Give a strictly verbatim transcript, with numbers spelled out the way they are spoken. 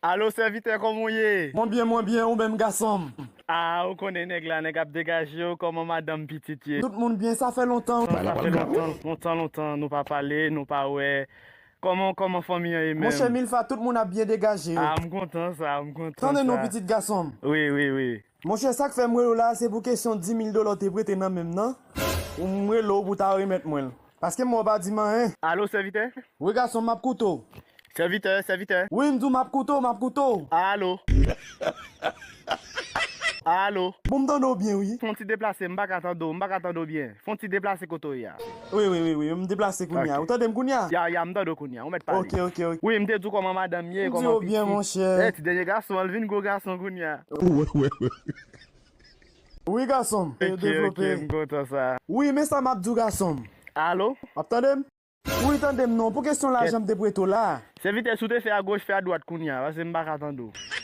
Alo, sèvitè, kòman w ye? Mwen byen, mwen byen, ou menm gason m? A, ou konnen nèg la, nèg ap degaje w, kòman madanm, pitit ye? Tout moun byen, sa fè lontan. Sa fè lontan, lontan, lontan, nou pa pale, nou pa wè. Kòman, kòman fanmi an ye menm? Monchè Milfa, tout moun ap byen degaje yo. A, m kontan sa, m kontan sa. Tande non, pitit gason m. Wi, wi, wi. Monchè, sa k fè m rele w la, se pou kesyon dis mil dola w te prete nan men m nan. Ou m rele w pou w ta remèt mwen l. Paske m wè w pa di m anyen. Alo, sèvitè? Wi, gason m, m ap koute w. Sèvitè, sèvitè. Wi, m di w m ap koute w, m ap koute w. Alo. Alo. Bon, m tande w byen, wi. Fon ti deplase, m pa ka tande w, m pa ka tande w byen. Fon ti deplase kote w ye a. Wi, wi, wi, wi, m deplase kounye a. Ou tande m kounye a? Ya, ya, m tande w kounye a, ou mèt pale. Ok, ok, ok. Wi, m te di w kòman madanm ye, kòman pitit. M di w byen, monchè. E, ti dènye gason an, l vin gwo gason kounye a. Wi, gason m. Yo devlope. M kontan sa. Wi, men sa m ap di w, gason m. Alo? W ap tande m? Wi, tande m non. Pou kesyon lajan m te prete w la. Sèvitè, si w te fè a goch, fè a dwat kounye a, paske m pa ka tande w.